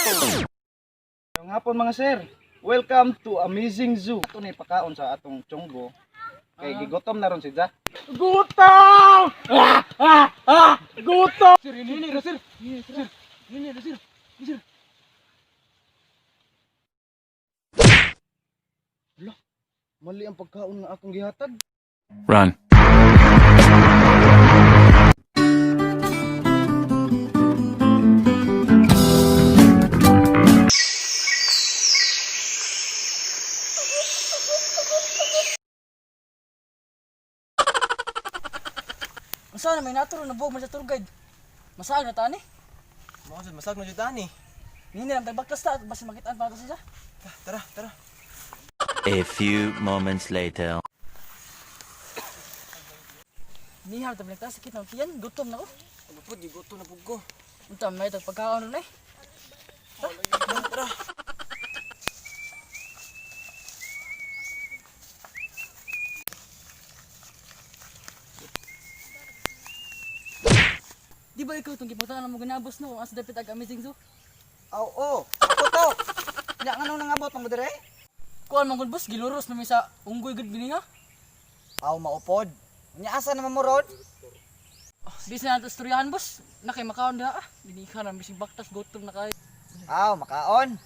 Ngayong hapon, mga sir. Welcome to Amazing Zoo. Ato ni pakaon sa atong chonggo. Kay gigutom na ron siya. Gutom! Ah! Ah! Ah! Gutom! Sir, ini ini sir. Ini sir. Ini ini sir. Ini sir. Hala, mali ang pagkaon nga akong gihatag. Run. Unsa na may naturo na buog man sa tour guide. Masaag na tani. Mao jud, masag na jud ani. Nini lang tagbaktas ta basta makitaan pa nato siya. Tara, tara. A few moments later. Nihal ta balik sakit na tiyan, gutom na ko. Ano po, di gutom na pug ko. Unta may tag pagkaon ron eh. Tara, tara. Di ba ikaw itong gibutangan mo ginabos no kung asa dapit ag Amazing Zoo? Aw, oh, ako to. Nya nganong nangabot mo dire? Kuan man gud boss, giluros na mi sa unggoy gud gini ha. Aw, maupod. Nya asa naman mo ron? Di sa nato istoryahan boss. Na kay makaon diha ah. Dini ka na bisig baktas gutom na kay. Aw, makaon.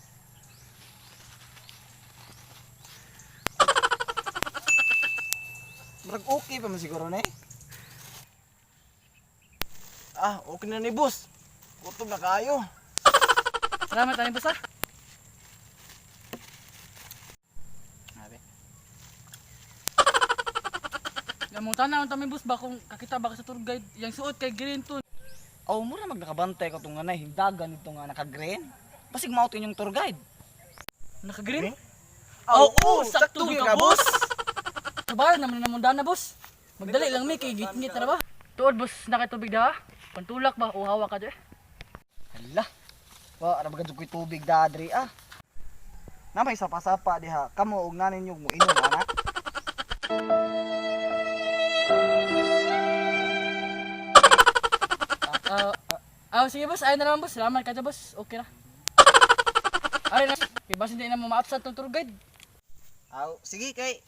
Murag okay pa man siguro ni. Ah, okay na ni boss. Gutom na kaayo. Salamat ani boss ah. Sabi. Gamong tanaw ta mi boss ba kung kakita ba ka sa tour guide yang suot kay green to. Aw, mura mag nakabantay ka tong nga nay hindagan nito nga naka-green. Basig mao to inyong tour guide. Naka green? Aw, Oo, sakto gyud ka, boss. Kabayo naman na mundana boss. Magdali lang mi kay gitngit na ba. Tuod boss, nakatubig da. Pantulak ba o hawa ka dre? Hala. Wa ara bagad ko'y tubig dadri ah. Na may sapa-sapa diha. Kamo og nanin yung mo inom anak. Ah, ah, sige boss, ayun na naman boss. Salamat ka dyan, boss. Okay na. Ay na, kay basin di na mo ma-absent tong tour guide. Aw, sige kay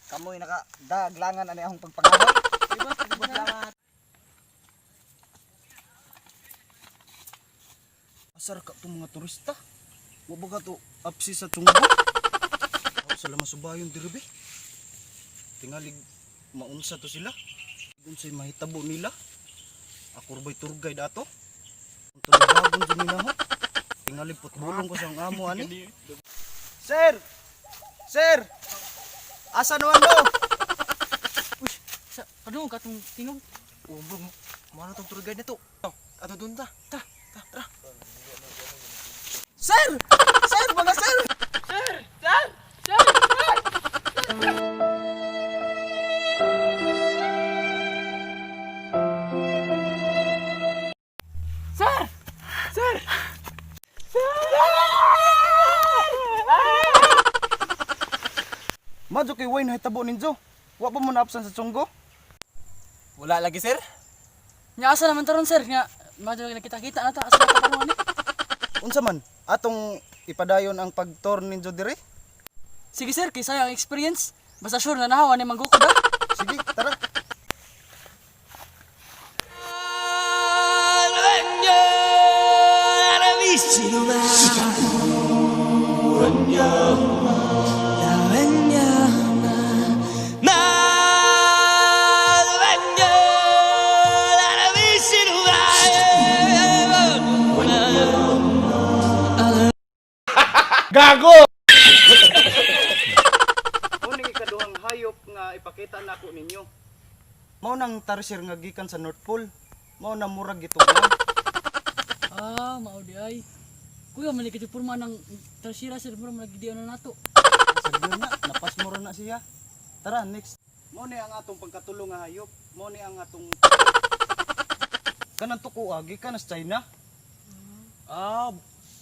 kamoy naka daglangan ani akong pagpangahoy. Sige boss, salamat. Asar ka itong mga turista. Wa ba ka to apsi sa chonggo? Ako sa laman subayon diri be. Tingalig maunsa to sila. Unsay mahitabo nila? Ako ra ba'y tour guide ato? Ang tulugagon jud nila ho. Tingalig putbulong ko sa ang amo ani. Sir! Sir! Asa naman mo? Uy, sa kadungog ka tong tingog. Oh, bro, mao na tong tour guide na to. Ato dun ta. Ta, ta, tara. Sir! Sir, mga sir! Sir! Sir! Sir! Sir! Madyo kay way nahitabo ninyo. Wa pa mo naapsan sa chonggo? Wala lagi, sir. Nya asa naman taron sir nga madyo nakita-kita na ta asa na ta karon ani. Unsa man atong ipadayon ang pag-tour ninyo diri? Sige sir, kay sayang ang experience. Basta sure na nahawa ni manggukod ah. Sige, tara. Uning ikaduhang hayop nga ipakita nako ninyo. Mao nang tarsier nga gikan sa North Pole. Mao na murag gitugnaw. Ah, mao di ay. Kuya, mali ka porma ng tersira sir, mura man gidi na nato. Sagyon na, napasmo ra na siya. Tara, next. Mao ni ang atong pagkatulo nga hayop. Mao ni ang atong kanang tuko ah, gikan sa China. Ah,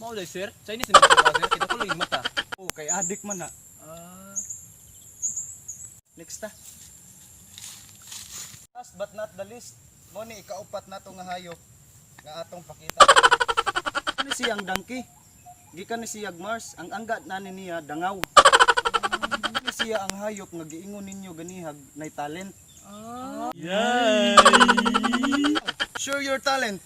mao dai sir. Chinese na to sir. Kita ko lagi mata. Oh, kay adik man na. Ah, Next ta. Last but not the least, mo ni ikaupat nato nga hayop nga atong pakita. Ano siyang donkey? Gikan ni siyag Mars, ang angga nani niya dangaw. Ni siya ang hayop nga giingon ninyo ganihag nay talent. Sure your talent.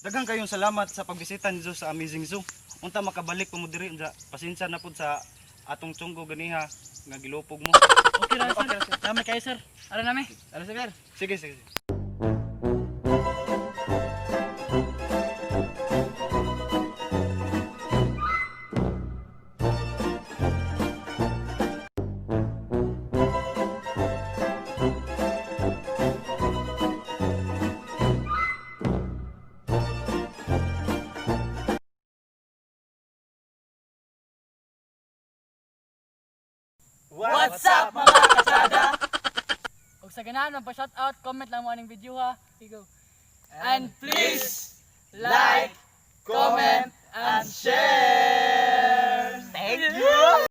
Daghang kayong salamat sa pagbisita ninyo sa Amazing Zoo. Unta makabalik ko mo diri unsa. Pasensya na pud sa atong tsunggo ganiha nga gilupog mo. Okay ra sir. Nami kayo sir. Ara nami. Ano sir? Sige, sige. Sige. What's up mga kasada? Ug sa ganahan pa shout out, comment lang mo aning video ha. Go. And please like, comment and share. Thank you.